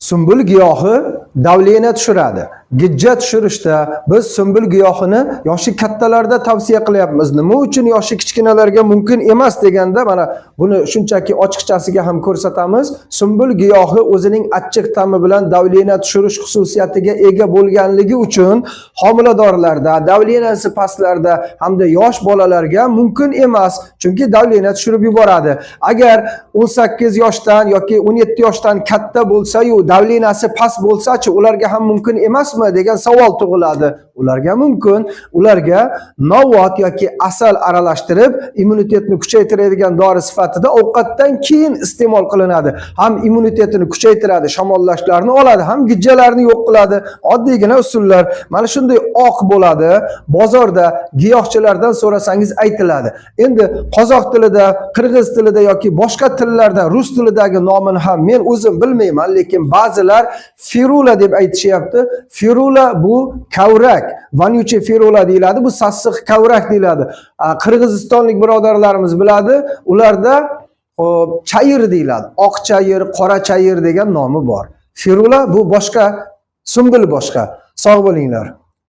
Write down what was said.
Sumbul giyohi давление tushiradi. Gijja tushirishda biz sumbul giyohini yoshi kattalarda tavsiya qilyapmiz. Nima uchun yoshi kichkinalarga mumkin emas deganda, mana buni shunchaki ochiqchasiga ham ko'rsatamiz. Sumbul giyohi o'zining achchiq ta'mi bilan давление tushirish xususiyatiga ega bo'lganligi uchun homiladorlarda, давление si pastlarda hamda yosh bolalarga mumkin emas, chunki давление tushirib yuboradi. Agar 18 yoshdan yoki 17 yoshdan katta bo'lsa-yu, давление si past bo'lsa-chi, ularga ham mumkin emasmi degan savol tug'iladi. Ularga mumkin. Ularga novvot yoki asal aralashtirib, immunitetni kuchaytiradigan dori sifatida ovqatdan keyin iste'mol qilinadi. Ham immunitetini kuchaytiradi, shamollashlarni oladi, ham gijjalarni yo'q qiladi. Oddiygina usullar. Mana shunday oq bo'ladi. Bozorda giyohchilardan so'rasangiz aytiladi. Endi qozoq tilida, qirg'iz tilida yoki boshqa tillarda, rus tilidagi nomini ham men o'zim bilmayman, lekin ba'zilar ferula deb aytishyapti. Ferula bu kavrak, вонючий ferula deyiladi, bu sassiq kavrak deyiladi. Qirg'izistonlik birodarlarimiz biladi, ularda, xo'p, chayir deyiladi. Oq chayir, qora chayir degan nomi bor. Ferula bu boshqa, sumbul boshqa. Sog' bo'linglar.